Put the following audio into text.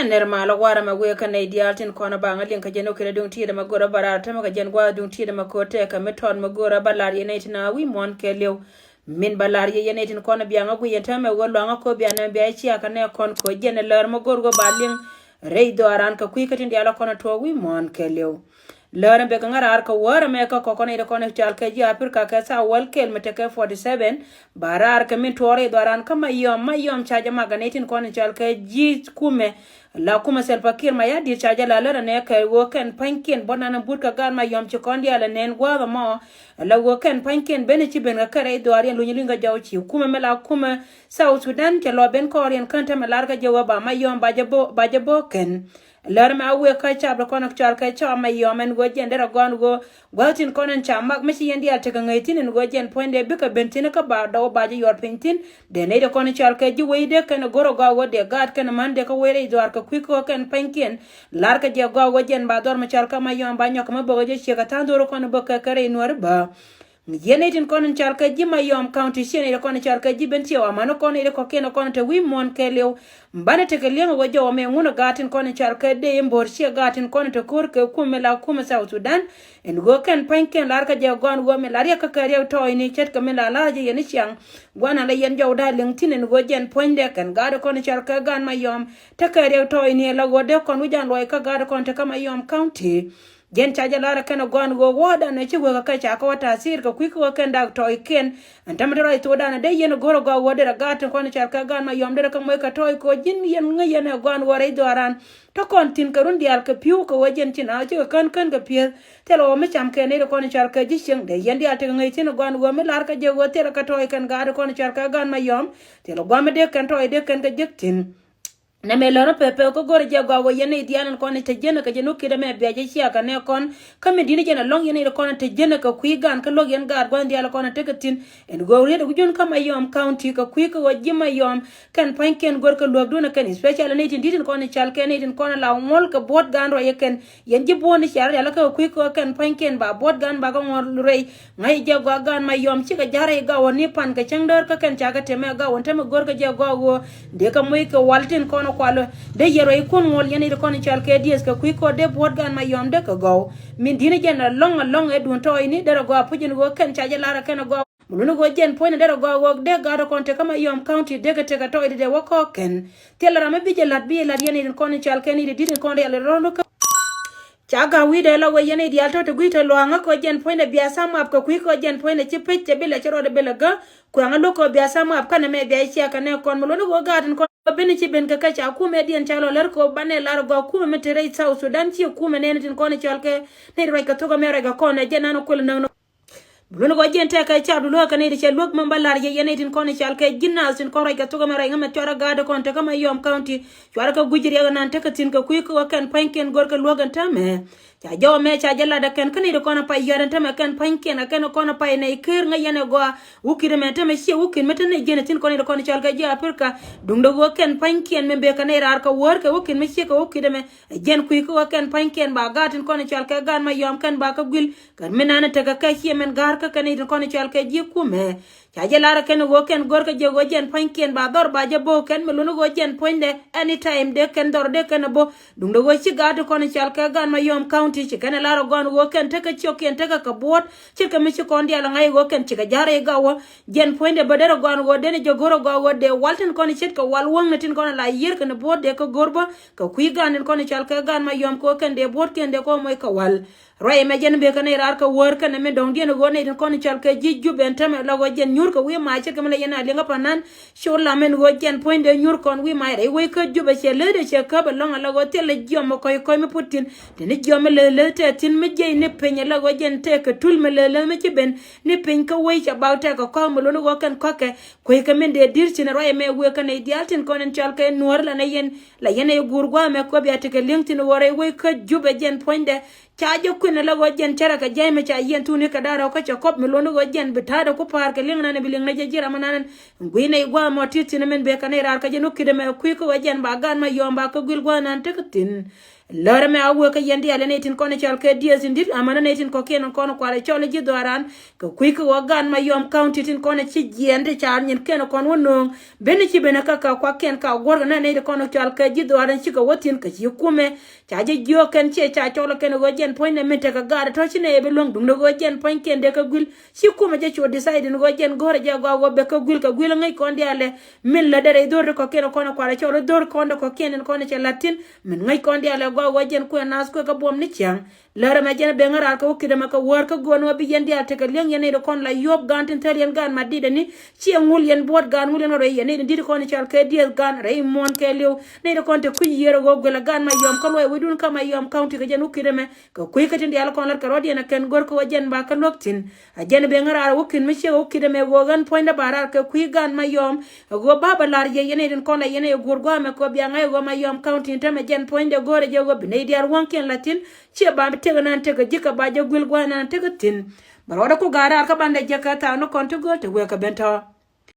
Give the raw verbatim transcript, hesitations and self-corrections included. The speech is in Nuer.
Nɛr malä warɛ mɛ wëë kä nɛy diaal tin kɔn a baŋ a liŋ kä jɛn okɛ duŋ tiɛɛdɛ mɛ go̱rä bä raar tämɛ kä jɛn gua̱a̱th duŋ tiɛɛdɛ mɛ ko̱r tɛɛkä mi tɔt mɛ go̱rä bä lar yɛ nɛy tin a wi̱i̱ muɔ̱ɔ̱n kɛɛliw. Min bä lar yɛ yɛn nɛy tin kɔn a biaŋ a guiy ɛn tämɛ wä luaŋ a ko̱ biaŋ nɛ bia ciakä nɛ kɔn ko̱ jɛn ɛ lär mɛ go̱r wä ba liŋ rɛy dhɔaaran kɛ kui̱ kä tin diaal a kɔn a tuɔɔk wi̱i̱ muɔ̱ɔ̱n kɛɛliw. Lärä bek ŋa raar kɛ wäärä mɛ kä kɔkɔn i̱ kɔn i̱ cɔal kɛ ji̱ Aprika kɛ thaw wäl kɛl mi tekɛ forty seven. Ba raar kɛ min tuɔɔr i̱ dhɔran kä Mayɔm, Mayɔm ca jɛ mak ɛ nɛy tin kɔn i̱ cɔal kɛ ji̱ kumɛ. La kumɛ Salva Kiir Mayardit ca jɛ la lärä nɛ kɛ ɣöö kɛn pa̱nykiɛn buɔ̱t nan in but kɛ gaat Mayɔm ci kɔn diaal ɛ nɛn gua̱a̱th ɛmɔ. La ɣöö kɛn pa̱nykiɛn ben i̱ ci ben kɛ kɛ rɛy dhɔaar yɛn luny luny kɛ jɔw ci kumɛ mi la kumɛ South Sudan cɛ lɔ ben kɔɔr yɛn kän tämɛ lar kɛ jɛ ɣöö ba Mayɔm ba jɛ bo̱, ba jɛ bo̱ kɛn. Lär mɛ a wëë kä cap rɛ kɔn cɔal kɛ cɔam Mayɔm ɛn ɣöö jɛn derɛ gɔn ɣöö gua̱a̱th tin kɔn ɛn ca mak mi ci yɛn diaal tekɛ ŋäc thi̱n ɛn ɣöö jɛn puɔ̱nydɛ bikɛ ben thi̱n kä ba dɔw ba jɛ yuɔr piny thi̱n. Dee nɛy de kɔn cɔal kɛ ji̱ wecdɛ kɛn go̱r ɛ gɔaa ɣöö dee gaat kɛn man dee kä wec rɛy dhɔaar kɛ kui̱ kä kɛn pa̱nykiɛn. Lar kɛ jɛ gɔaa ɣöö jɛn ba dhɔr mi cɔal kɛ Mayɔm ba nyɔk kɛ mi bäk ɛ jɛ ciek ɛ tha̱a̱ŋ dho̱r kɔn bäk kɛ kɛ rɛy nuäär i̱ bä. Yɛn nɛy tin kɔn in cɔal kɛ ji̱ Mayɔm County ciɛ nɛy ti kɔn in cɔal kɛ ji̱ ben ciɛ wa mani kɔn nɛy ti kɔ̱kiɛn kɔn in te wi̱i̱ muɔ̱ɔ̱n kɛɛliw. Banɛ tekɛ li̱eŋ ɛ wä jɔw ɛmɛ ŋun ɛ gaat tin kɔn in cɔal kɛ dee in bo̱r ciɛ gaat tin kɔn in te ko̱r kɛ kumɛ la kumɛ South Sudan. In ɣöö kɛn pa̱nykiɛn lar kɛ jɛ gɔn ɣöö mi la riɛk kä kɛ riɛk tɔɔyni ce̱tkɛ mi la lar jɛ yɛn i̱ ciaŋ. Gua̱n an la yɛn jɔw da̱a̱ liŋ thi̱n in ɣöö jɛn puɔ̱nydɛ kɛn gaat kɔn in cɔal kɛ gaat Mayɔm. Te kɛ riɛk tɔɔyni ɛ la ɣöö dee kɔn wi̱c an luɔc kä gaat kɔn te kä Mayɔm County. Jɛn ca jɛ lar ɛ kɛn ɛ gɔan ɣöö wädan ɛ ci wek ɛ kɛ ca kɛ wä ta̱a̱ thiir kɛ kui̱ kɛ wä kɛn dak tɔɔy kiɛn. Ɛn tämɛ ti rɔy thokdan ɛ dee yɛn ɛ go̱r ɛ gɔaa ɣöö derɛ gaat tin kɔn ɛ car kɛ gaat Mayɔm derɛ kɛ moc kɛ tɔɔy kɛ ɣöö ji̱n yɛn ŋäc yɛn ɛ gɔan ɣöö rɛy dhɔaran. Te kɔn thi̱n kɛ run diaal kɛ pi̱w kɛ ɣöö jɛn ci na cikɛ kän kän kɛ pi̱eth. Thilɛ ɣöö mi cam kɛ nɛy ti kɔn ɛ car kɛ ji̱ cieŋ dee yɛn diaal tekɛ ŋäc thi̱n ɛ gɔan ɣöö mi lar kɛ jɛ ɣöö thilɛ kɛ tɔɔy kɛn gaat ti kɔn ɛ car kɛ gaat Mayɔm. Thilɛ gɔam mi dee kɛn tɔɔy dee kɛn kɛ jek thi̱n. Nɛmɛ lärä pɛpɛ kä go̱rɛ jɛ gɔaa wä yɛn nɛy diaal in kɔn in te jenä kɛ jɛ nuk ki̱t ɛmɛ bia jɛ ciakä nɛ kɔn. Kä mi di̱t ni jɛn ɛlɔ̱ŋ yɛn nɛy in kɔn in te jenä kɛ kui̱ gan kä luäk yɛn gaat gua̱n diaal in kɔn in tekɛ thi̱n. In go̱o̱r riet ɛ wi̱c jun kä Mayɔm County kɛ kui̱ kä wä ji̱ Mayɔm. Kɛn pa̱nykiɛn go̱r kɛ luäk dun ɛ kɛn especially nɛy tin di̱t in kɔn in cal kɛ nɛy tin kɔn in la ŋuɔl kɛ buɔ̱t gan ruac ɛ kɛn. Yɛn ji̱ buɔ̱n i̱ cia rɔ̱ rial kä kui̱ kɛ kɛn pa̱nykiɛn ba buɔ̱t gan ba kä ŋuɔ̱r rɛy. Ŋa̱c jɛ gɔaa gan Mayɔm cikɛ ja̱r rɛy gawä ni pan kɛ cäŋ däär kä kɛn ca kɛ temɛ gawä tämɛ go̱r kɛ jɛ gɔaa ɣöö dee kɛ moc kɛ wal tin kɔn kualä. Dee yɛ ruac kun ŋuɔl yɛn i̱ ti kɔn i̱ cɔal kɛ dieth kɛ kui̱ kɔ dee buɔ̱t gan Mayɔm dee kɛ gɔw. Min di̱n i̱ jɛn ɛlɔ̱ŋ ɛlɔ̱ŋ ɛ duun tɔɔyni derɛ gɔaa puc in ɣöö kɛn ca jɛ lar ɛ kɛn ɛ gɔaa. Mun ni ɣöö jɛn puɔ̱nyni derɛ gɔaa ɣöö dee gaat ɛ kɔn tekä Mayɔm County dee kɛ tekɛ tɔɔyni dee wä kɔɔk kɛn. Thilɛ ram mi bi jɛ la̱t bi jɛ la̱t yɛn i̱ ti kɔn i̱ cɔal kɛn i̱ ti di̱t in kɔn rial in rɔ̱l kä. Ca ga̱ wi̱i̱dɛ la wee yɛn i̱ diaal tɔ̱ ti gui̱c tɔ̱ lua̱a̱ŋä kɛ jɛn puɔ̱nydɛ bia tha̱a̱ŋ map kɛ kui̱ kɛ jɛn puɔ̱nydɛ ci pec cɛ bi lɛ cɛ rɔɔdɛ bi lɛ gä. Kuɛŋä lo̱k kɛ bia tha̱a̱ŋ map kanɛ mɛ bia ciɛ kɛnɛ kɔn mi luɔ̱n i̱ ɣöö gaat in kɔn ben i̱ ci ben kɛ kɛ ca kumɛ diɛn ca lɔ lär kɛ ɣöö banɛ lar gɔaa kumɛ mi te rɛy South Sudan ciɛ kumɛ nɛɛni tin kɔn i̱ cɔal kɛ nɛy ruac kɛ thok ɛmɛ ruac kɛ kɔn ɛ jɛn an kuɛl näk näk. Bi luɔ̱n gɔɔ jiɛn tɛk kɛ cap du luäk kɛ nɛy ti cɛ luäk mɛn bä la̱r yɛ yɛn nɛy tin kɔn i̱ cal kɛ ji̱n naath tin kɔn ruac kɛ thok ɛmɛ ruac ŋämɛ cuarɛ gaat kɔn tekä Mayɔm County. Cuarɛ kɛ gui̱c riɛk ɛnan tekɛ thi̱n kɛ kui̱ kä wä kɛn pa̱nykiɛn go̱r kɛ luäk ɛn täämɛ. Ca jɔw ɛmɛ ca jɛ lat ɛ kɛn kä nɛy ti kɔn ɛ pay yɔ̱a̱t ɛn täämɛ kɛn pa̱nykiɛn ɛ kɛn kɔn ɛ pay nɛy ker ŋäc yɛn ɛ gɔaa. Wukit ɛmɛ täämɛ ciɛ wukit mi te nɛy jiɛn ɛ thi̱n kɔn nɛy ti kɔn i̱ cal kɛ ji̱ Aprika. Duundɛ ɣöö kɛn pa̱nykiɛn mɛn bëë kɛ nɛy raar kɛ wäär kɛ wukit mi ciɛ kɛ wukit ɛmɛ. Ɛ jɛn kui̱ kä wä kɛn pa̱nykiɛn ba gaat tin kɔn i̱ cɔal kɛ gaat Mayɔm kɛn ba kä guil. Kɛn mi nanɛ tekɛ kɛ ciɛ mɛn ga̱a̱r kä kɛn i̱ tin kɔn i̱ cɔal kɛ ji̱ kumɛ. Ca jɛ lar ɛ kɛn i̱ ɣöö kɛn go̱r kɛ jɛ ɣöö jɛn pa̱nykiɛn ba dhɔr ba jɛ bo̱o̱k kɛn mi lun i̱ ɣöö jɛn puɔ̱nydɛ anytime dee kɛn dhɔr dee kɛn ɛ bo̱o̱k. Duundɛ ɣöö ci gaat tin kɔn i̱ cɔal kɛ gaat Mayɔm County ci kɛn ɛ lar ɛ gɔn ɣöö kɛn tekɛ ciökiɛn tekɛ kɛ buɔ̱ɔ̱t. Ce̱tkɛ mi ci kɔn diaal ɛ ŋa̱c i̱ ɣöö kɛn cikɛ ja̱r i̱ gawä. Jɛn puɔ̱nydɛ bä derɛ gɔn ɣöö den i̱ jɛ go̱r ɛ gɔaa ɣöö dee wal tin kɔn i̱ ce̱tkɛ wal wäŋnɛ tin kɔn ɛ la yiër kɛn i̱ buɔ̱ɔ̱t dee kä go̱r bä. Kɛ kui̱ gan in kɔn i̱ cɔal kɛ gan Mayɔm kɛ ɣöö kɛn dee buɔ̱ɔ̱tkiɛn dee kɛ ɣöö moc kɛ wal. Ruac ɛmɛ jɛn bëë kɛ nɛy raar kɛ wäär kɛn ɛmɛ dɔ̱ŋdiɛn ɣöö nɛy tin kɔn i̱ cɔal kɛ ji̱ Jubɛ ɛn täämɛ la ɣöö jɛn nyuur kɛ wi̱i̱ mac ce̱tkɛ mi la yɛn a liɛŋä pa̱n nan. Cu lam ɛn ɣöö jɛn puɔ̱nydɛ nyuur kɔn wi̱i̱ mac rɛy wec kä Jubɛ cɛ läätdɛ cɛ käp ɛlɔ̱ŋ ala ɣöö thilɛ jiɔam ɛ kɔc kɔc mi put thi̱n. Teni jiɔam mi lääth lääth tɛth thi̱n mi jiɛc ni piny ala ɣöö jɛn tɛk kɛ tul mi lääth lääth mi ci ben ni piny kä wec ca bak tɛk kɛ kɔ̱k mi luni ɣöö kɛn kɔ̱kɛ. Kueckɛ min dee di̱r thi̱n ruac ɛmɛ wëë kä nɛy diaal tin kɔn ɛn cɔal kɛ nuäär la nɛy yɛn la yɛn ɛ guur gua̱a̱mɛ kuäp ya tekɛ li̱eŋ thi̱n ɣöö rɛy wec kä Jubɛ jɛn puɔ̱nydɛ. Ca jɛ kui̱n ala ɣöö jɛn cärɛ kɛ jia̱c mi ca yiɛn thukni kɛ da̱rɛ kä cɛ kɔp mi luni ɣöö jɛn bi ta̱a̱dɛ ku pa̱a̱r kɛ li̱eŋ nanɛ bi li̱eŋ nɛ jɛ ji̱ ram nanɛ. Gui̱n nɛy gua̱a̱mɛ ɔ ti̱i̱ thi̱n min bëë kɛ nɛy raar kä jɛ ni ki̱t ɛmɛ kui̱ kä ɣöö jɛn ba gaat Mayɔm ba kä guil gua̱a̱th nan tekɛ thi̱n. Lärä mɛ a wee kä yɛn diaal yɛn nɛy tin kɔn cɔal kɛ dieth in di̱t amäni nɛy tin kɔ̱kiɛn kɔn kualɛ cɔl ji̱ dhɔaaran. Kɛ kui̱ kä ɣöö Gan Mayɔm County tin kɔn ci jiɛɛn ti ca nyin kɛn kɔn wä nööŋ. Beni ci ben kä kɛ kuakiɛn ka guɔ̱rkɛ nɛ nɛy ti kɔn cɔal kɛ ji̱ dhɔaaran cikɛ wä thi̱n kɛ ci kumɛ. Ca jɛ jiök kɛn ciɛ ca cɔl kɛn ɣöö jɛn puɔ̱nydɛ min tekɛ gaat tɔ̱ ci nɛ yɛ bi luäŋ duundɛ ɣöö jɛn puɔ̱nykiɛn dee kɛ guil. Ci kumɛ jɛ cu decide in ɣöö jɛn go̱rɛ jɛ gɔaa ɣöö bɛ kɛ guil kɛ guil ŋäc kɔn diaalɛ. Min lät dee rɛy dho̱r ti kɔ̱kiɛn kɔn kualɛ cɔl dho̱r kɔn dee kɔ̱kiɛn in kɔn cɛ la̱t thi̱n. Min ŋäc kɔn diaalɛ gɔaa ɣöö jɛn kuɛ naath kuɛ kɛ buɔm ni ciaŋ. Lärä mɛ jɛn ben ŋäraar kɛ wä ki̱t ɛmɛ kɛ wäär kä guɔ̱n wä bi yɛn diaal tekɛ li̱eŋ yɛn nɛy ti kɔn la yuɔ̱p Gan tin thäl yɛn Gan ma dit ɛni. Ciɛ ŋul yɛn buɔ̱t Gan ŋul yɛn ŋɔt rɛy yɛn nɛy ti di̱t kɔn cɔal kɛ dieth Gan rɛy muɔ̱ɔ̱n kɛɛliw. Nɛy ti kɔn te kui̱ yiër ɛ ɣöö guilɛ Gan Mayɔm kä luɔc wi̱dun kä Mayɔm County kɛ jɛn wä ki̱t ɛmɛ. Kɛ kui̱ kä tin diaal kɔn lat kɛ rɔ̱diɛn ɛ kɛn go̱r kä wä jɛn ba kä luäk thi̱n. A jɛn ben ŋäraar wä ki̱t mi ciek wä ki̱t ɛmɛ ɣöö ɣän puɔ̱nydɛ ba raar kɛ kui̱ Gan Mayɔm. Ɛ ɣöö ba bɛ lar yɛ yɛn nɛy tin kɔn la yɛn ɛ guur gua̱a̱mɛ kɛ wä bia ŋa̱c ɛ ɣöö Mayɔm County tämɛ jɛn puɔ̱nydɛ go̱rɛ jɛ ɣöö bi nɛy diaal wäŋkiɛn la thi̱n. Ciɛ ba bi tek nan tekɛ ji̱ kɛ ba jɛ guil gua̱a̱ nan tekɛ thi̱n. Bɛ rɔɔdɛ ku ga̱a̱r raar kä bandɛ jɛ kɛ thaak ni kɔn ti gööl te wëë kɛ ben tɔ̱.